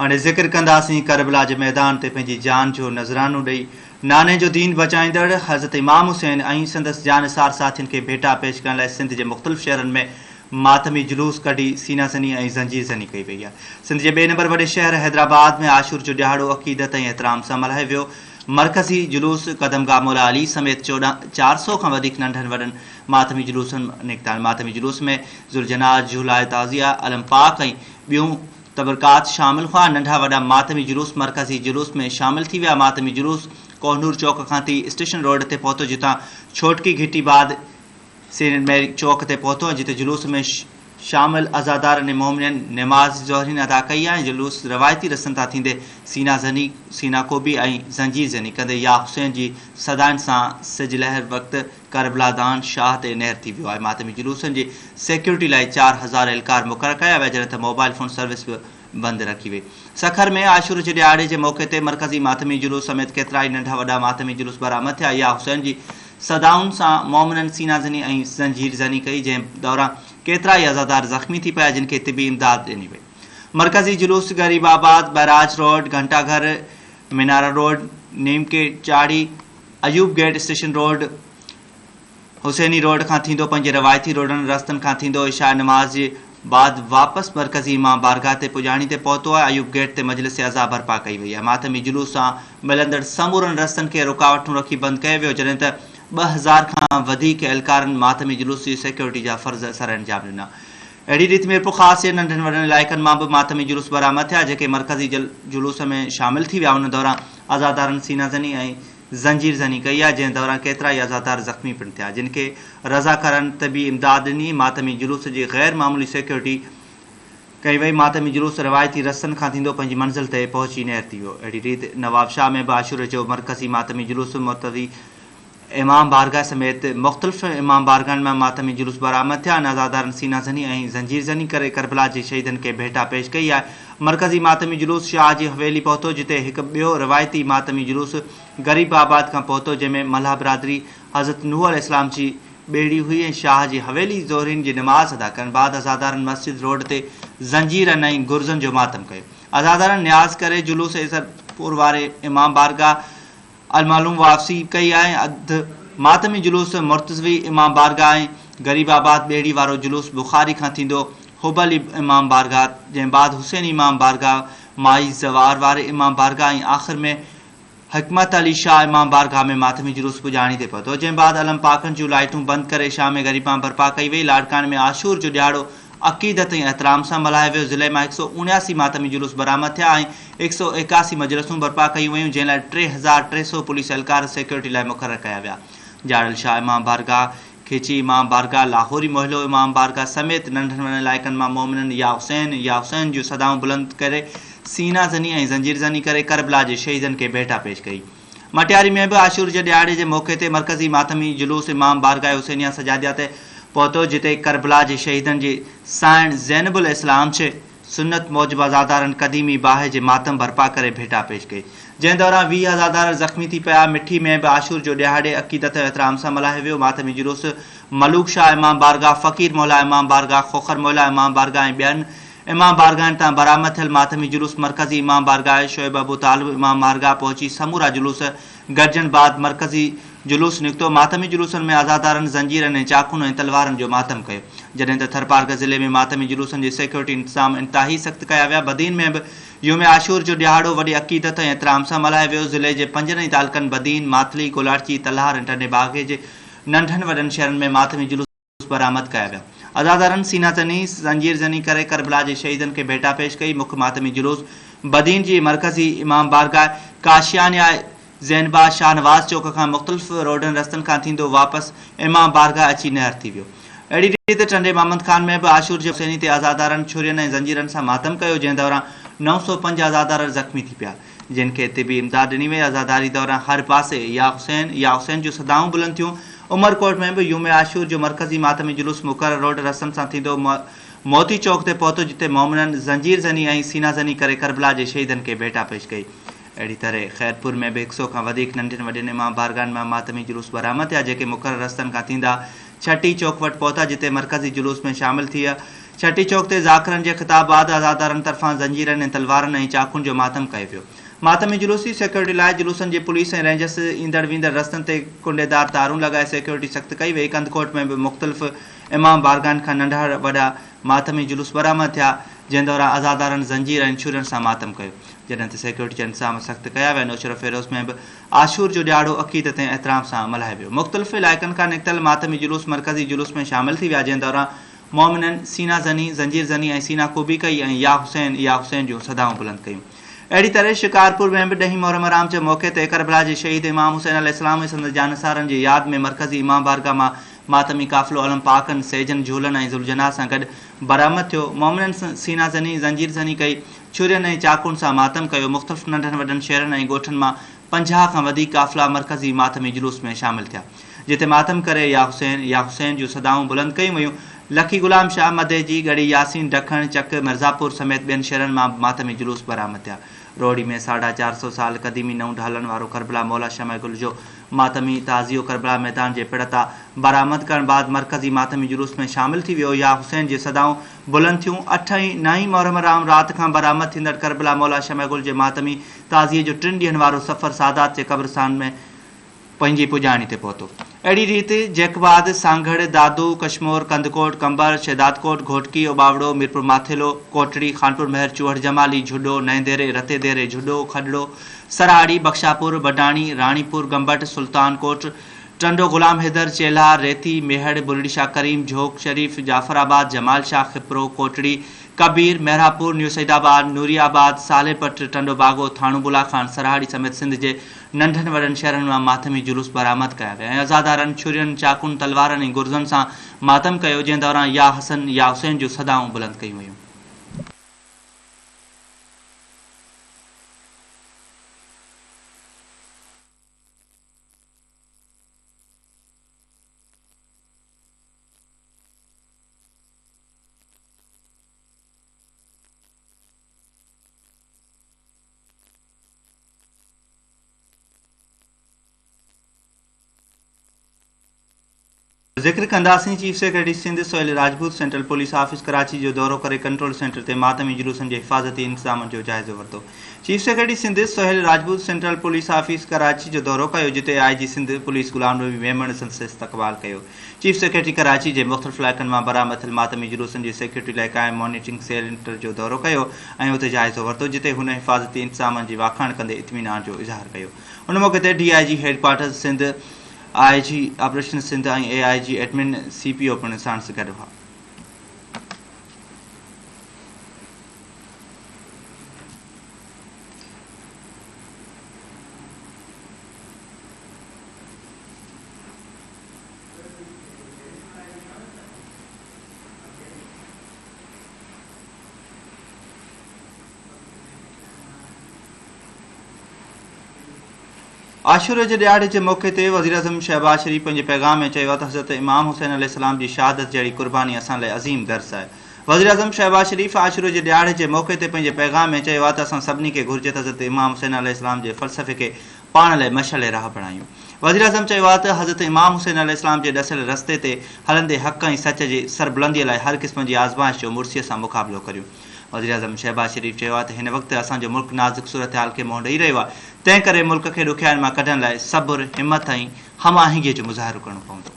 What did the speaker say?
هاڻي ذڪر ڪنداسين ڪربلا جي ميدان تي پنهنجي جان جو نذرانو ڏئي ناني جو دين بچائيندڙ حضرت امام حسين ۽ سندس جانثار ساٿين کي ڀيٽا پيش ڪرڻ لاء سنڌ جي مختلف شهرن ۾ ماتمي جلوس ڪڍي سينا زني ۽ زنجير زني ڪئي وئي آهي. سنڌ جي ٻئي نمبر وڏي شهر حيدرآباد ۾ عاشور جو ڏهاڙو عقيدت ۽ احترام سان ملهايو ويو. مرڪزي جلوس قدمگاهه مولا علي سميت چوڏهن 400 کان وڌيڪ ننڍن وڏن ماتمي جلوسن نڪتا. ماتمي جلوس ۾ ذوالجناح، جهولاء تعزيه، علم پاڪ ۽ ٻيون تبرڪات شامل هئا، ننڍا وڏا ماتمي جلوس مرڪزي جلوس ۾ شامل ٿي ويا، ماتمي جلوس ڪوهنور چوڪ کان ٿي اسٽيشن روڊ تي پهتو جتان ڇوٽڪي گهٽي بعد سينٽ ميري چوڪ تي پهتو ۽ جتي جلوس ۾ شامل عزادارن ۽ مومنين نماز ظهرين ادا ڪئي ۽ جلوس روايتي رستن تان ٿيندي سينا زني، سينا ڪوبي ۽ زنجير زني ڪندي يا حسين جي صدائن سان سج لهر وقت ڪربلا دان شاهه تي نهر ٿي ويو آهي، ماتمي جلوسن جي سيڪيورٽي لاء 4000 اهلڪار مقرر ڪيا ويا جڏهن ته موبائل فون سروس به بند رکي وئي. سکر ۾ عاشور جي ڏهاڙي جي موقعي تي مرڪزي ماتمي جلوس سميت ڪيترائي ننڍا وڏا ماتمي جلوس برآمد ٿيا، يا حسين جي صدائن سان مومنن سينا زني ۽ زنجير زني ڪئي جنهن دوران ڪيترائي عزادار زخمي ٿي پيا جن کي طبي امداد ڏني وئي. مرڪزي جلوس غريب آباد، بئراج روڊ، گهنٽا گهر، منارا روڊ، نيم ڪي چاڙهي، Ayub gate station road, Hussaini road کان ٿيندو پنهنجي روايتي روڊن رستن کان ٿيندو عشاء نماز جي بعد واپس مرڪزي امام بارگاهه تي پڄاڻي تي پهتو آهي ايوب گيٽ تي مجلس عزا برپا ڪئي وئي آهي ماتمي جلوس سان ملندڙ سمورن رستن کي رڪاوٽون رکي بند ڪيو ويو جڏهن ته 2000 کان وڌيڪ اهلڪارن ماتمي جلوس جي سيڪيورٽي جا فرض سرانجام ڏنا اهڙي ريت ميرپورخاص جي ننڍن وڏن علائقن مان به ماتمي جلوس برآمد ٿيا جيڪي مرڪزي جلوس ۾ شامل ٿي ويا ان دوران عزادارن سينا زني ۽ زنجير زني ڪئي آهي جنهن دوران ڪيترائي عزادار زخمي پڻ ٿيا جن کي رضاڪارن طبي امداد ڏني ماتمي جلوس جي غير معمولي سيڪيورٽي ڪئي وئي ماتمي جلوس روايتي رستن کان ٿيندو پنهنجي منزل تي پهچي نهر ٿي ويو اهڙي ريت نوابشاهه ۾ به عاشوري جو مرڪزي ماتمي جلوس مرتضي امام بارگاهه سميت مختلف امام بارگاهن مان ماتمي جلوس برآمد ٿيا. عزادارن سينا زني ۽ زنجير زني ڪري ڪربلا جي شهيدن کي ڀيٽا پيش ڪئي آهي. مرڪزي ماتمي جلوس شاهه جي حويلي پهتو جتي هڪ ٻيو روايتي ماتمي جلوس غريب آباد کان پهتو جنهن ۾ ملاح برادري حضرت نوح عليه السلام جي ٻيڙي هئي ۽ شاهه جي حويلي ظهرين جي نماز ادا ڪرڻ بعد عزادارن مسجد روڊ تي زنجيرن ۽ گرزن جو ماتم ڪيو. عزادارن نياز ڪري جلوس عيسرپور واري امام بارگاهه المعلوم واپسي ڪئي آهي اڌ ماتمي جلوس مرتضوي امام بارگاهه ۽ غريب آباد ٻيڙي وارو جلوس بخاري کان ٿيندو حب علي امام بارگاهه جنهن بعد حسيني امام بارگاهه مائي زوار واري امام بارگاهه ۽ آخر ۾ حڪمت علي شاهه امام بارگاهه ۾ ماتمي جلوس پڄاڻي تي پهتو جنهن بعد علم پاڪن جون لائٽون بند ڪري شام غريبان برپا ڪئي وئي لاڙڪاڻي ۾ عاشور جو ڏهاڙو عقيدت ۽ احترام سان ملهايو ويو، ضلعي مان 179 ماتمي جلوس برآمد ٿيا ۽ 181 مجلسون برپا ڪيون ويون، جنهن لاء 3300 پوليس اهلڪار سيڪيورٽي لاء مقرر ڪيا ويا. جاڙل شاهه امام بارگاهه، کيچي امام بارگاهه، لاهوري محلو امام بارگاهه سميت ننڍن وڏن علائقن مان مومنن يا حسين يا حسين جون صدائون بلند ڪري سينا زني ۽ زنجير زني ڪري ڪربلا جي شهيدن کي ڀيٽا پيش ڪئي. مٽياري ۾ به عاشور جي ڏهاڙي جي موقعي تي مرڪزي ماتمي جلوس امام بارگاهه حسينيه سجاديه تي پهتو جتي ڪربلا جي شهيدن جي سائڻ زينب الاسلام جي سنت موجب عزادارن قديمي باهه جي ماتم برپا ڪري ڀيٽا پيش ڪئي جنهن دوران 20 عزادار زخمي ٿي پيا مٺي ۾ به عاشور جو ڏهاڙي عقيدت ۽ احترام سان ملهايو ويو ماتمي جلوس ملوڪ شاهه امام بارگاهه فقير مولا امام بارگاهه کوکر مولا امام بارگاهه ۽ ٻين امام بارگاهن تان برآمد ٿيل ماتمي جلوس مرڪزي امام بارگاهه شعيب ابو طالب امام بارگاهه پهچي سمورا جلوس گڏجڻ بعد مرڪزي جلوس نڪتو، ماتمي جلوسن ۾ عزادارن زنجيرن ۽ چاقون ۽ تلوارن جو ماتم ڪيو، جڏهن ته ٿرپارڪر ضلعي ۾ ماتمي جلوسن جي سيڪيورٽي انتظام انتهائي سخت ڪيا ويا، بدين ۾ به يوم عاشور جو ڏهاڙو وڏي عقيدت ۽ احترام سان ملهايو ويو، ضلعي جي پنجن ئي تعلقن بدين، ماتلي، گولاڙچي، تلهار ۽ ٽنڊي باگي جي ننڍن وڏن شهرن ۾ ماتمي جلوس. برآمد ڪيا ويا. عزادارن سينا زني، زنجير زني ڪري ڪربلا جي شهيدن کي ڀيٽا پيش ڪئي. مک ماتمي جلوس بدين جي مرڪزي امام بارگاهه ڪاشيانيا زينبا شاهنواز چوڪ کان مختلف روڊن رستن کان ٿيندو واپس امام بارگاهه اچي نهر ٿي ويو. اهڙي ريت ٽنڊي محمد خان ۾ به عاشور جي حسيني تي عزادارن ڇرين ۽ زنجيرن سان ماتم ڪيو جنهن دوران 905 عزادار زخمي ٿي پيا. جن کي طبي امداد ڏني وئي، عزاداري دوران هر پاسي يا حسين يا حسين جون صدائون بلند ٿيون، عمرڪوٽ ۾ به يوم عاشور جو مرڪزي ماتمي جلوس مقرر روڊ رستن سان ٿيندو موتي چوڪ تي پهتو جتي مومنن زنجير زني ۽ سينا زني ڪري ڪربلا جي شهيدن کي ڀيٽا پيش ڪئي. اهڙي طرح خيرپور ۾ به هڪ سئو کان وڌيڪ ننڍين وڏين امام بارگاهن مان ماتمي جلوس برآمد ٿيا جيڪي مقرر رستن کان ٿيندا ڇٽي چوڪ وٽ پهتا جتي مرڪزي جلوس ۾ شامل ٿي ڇٽي چوڪ تي ذاڪرن جي خطاب بعد عزادارن طرفان زنجيرن ۽ تلوارن ۽ چاقون جو ماتم ڪيو ويو. ماتمي جلوس جي سيڪيورٽي لاء جلوسن جي پوليس ۽ رينجرز ايندڙ ويندڙ رستن تي ڪنڊيدار تارون لڳائي سيڪيورٽي سخت ڪئي وئي. ڪنڌڪوٽ ۾ به مختلف امام بارگاهن کان ننڍا وڏا ماتمي جلوس برآمد ٿيا، جنهن دوران عزادارن زنجير ۽ ڇرين سان ماتم ڪيو، جڏهن ته سيڪيورٽي جا انتظام سخت ڪيا ويا. نوشهروفيروز ۾ به عاشور جو ڏهاڙو عقيدت ۽ احترام سان ملهايو ويو. مختلف علائقن کان نڪتل ماتمي جلوس مرڪزي جلوس ۾ شامل ٿي ويا، جنهن دوران مؤمنن سينا زني، زنجير زني ۽ سينا ڪوبي ڪئي ۽ يا حسين يا حسين جون صدائون بلند ڪيون. اهڙي طرح شڪارپور ۾ به ڏهين محرم الحرام جي موقعي تي ڪربلا جي شهيد امام حسين عليه السلام ۽ سندس جانثارن جي ياد ۾ مرڪزي امام بارگاهه مان ماتمي قافلو علم پاڪن، سيجن، جهولن ۽ ذوالجناح سان گڏ برآمد ٿيو. مؤمنن سينا زني، زنجير زني ڪئي، ڇرين ۽ چاقون سان ماتم ڪيو. مختلف ننڍن وڏن شهرن ۽ ڳوٺن مان 50 کان وڌيڪ قافلا مرڪزي ماتمي جلوس ۾ شامل ٿيا، جتي ماتم ڪري يا حسين، يا حسين جون صدائون بلند ڪيون ويون. لکي غلام شاهه، مديجي، ڳڙهي ياسين، ڊکڻ، چڪ، مرزاپور سميت ٻين شهرن مان به ماتمي جلوس برآمد ٿيا. روهڙي ۾ ساڍا چار سئو سال قديمي نئون ڍالن وارو ڪربلا مولا شمع گل جو ماتمي تعزيو ڪربلا ميدان جي پڙ تان برآمد ڪرڻ بعد مرڪزي ماتمي جلوس ۾ شامل ٿي ويو. يا حسين جي صدائون بلند ٿيون. اٺ ۽ نائين محرم الحرام رات کان برآمد ٿيندڙ ڪربلا مولا شمع گل جي ماتمي تعزيي جو ٽن ڏينهن وارو سفر سادات جي قبرستان ۾ پنهنجي پڄاڻي تي پهتو. اهڙي ريت جيڪب آباد، سانگهڙ، دادو، ڪشمور، ڪنڌڪوٽ، قمبر، شهدادڪوٽ، گهوٽڪي، اوٻاوڙو، ميرپور ماٿيلو، ڪوٽڙي، خانپور مهر، چوهڙ جمالي، جهڏو، نئين ديري، رتي ديري، جهڏو، کڏڙو، سرهاڙي، بخشاپور، بڊاڻي، راڻيپور، گمبٽ، سلطان ڪوٽ، ٽنڊو غلام حيدر، چيلهار، ريتي، ميهڙ، بلڙي شاهه ڪريم، جهوڪ شريف، جعفر آباد، جمال شاهه، کپرو، ڪوٽڙي، ڪبير، محرابپور، نيو سعيد آباد، نوري آباد، صالح پٽ، ٽنڊو باگو، ٿاڻو بولا خان، سرهاڙي سميت سنڌ جي ننڍن وڏن شهرن مان ماتمي جلوس برآمد ڪيا ويا ۽ عزادارن ڇرين، چاقون، تلوارن ۽ گرزن سان ماتم ڪيو، جنهن دوران يا حسن يا حسين جون صدائون بلند ڪيون ويون. ذڪر ڪنداسين chief secretary Sindh Sohail Rajput central police office Karachi جو دورو ڪري ڪنٽرول سينٽر تي ماتمي جلوسن جي حفاظتي انتظامن جو جائزو ورتو chief secretary Sindh Sohail Rajput central police office Karachi جو دورو ڪيو جتي آء جي سنڌ پوليس غلام نبي ميمڻ سندس استقبال ڪيو چيف سيڪريٽري ڪراچي جي مختلف علائقن مان برآمد ٿيل ماتمي جلوسن جي سيڪيورٽي لاء قائم مانيٽرنگ سينٽر جو دورو ڪيو ۽ اتي جائزو ورتو جتي هن حفاظتي انتظامن جي واکاڻ ڪندي اطمينان جو اظهار ڪيو ان موقعي تي D I G headquarters Sindh, I G operation Sindh ۽ A I G admin C P O پڻ ساڻس گڏ هئا. عاشوري جي ڏهاڙي جي موقعي تي وزيراعظم شهباز شريف پنهنجي پيغام ۾ چيو آهي ته حضرت امام حسين عليه السلام جي شهادت جهڙي قرباني اسان لاء عظيم درس آهي. وزيراعظم شهباز شريف عاشوري جي ڏهاڙي جي موقعي تي پنهنجي پيغام ۾ چيو آهي ته اسان سڀني کي گهرجي ته حضرت امام حسين عليه السلام جي فلسفي کي پاڻ لاء مشعل راهه بڻايون. وزيراعظم چيو آهي ته حضرت امام حسين عليه السلام جي ڏسيل رستي تي هلندي حق ۽ سچ جي سربلندي لاء هر قسم جي آزمائش جو مڙسيء سان مقابلو ڪريون. وزيراعظم شهباز شريف چيو آهي ته هن وقت اسان جو ملڪ نازڪ صورتحال کي منهن ڏئي رهيو آهي، تنهن ڪري ملڪ کي ڏکيائين مان ڪڍڻ لاء صبر، همٿ ۽ هم آهنگيء جو مظاهرو ڪرڻو پوندو.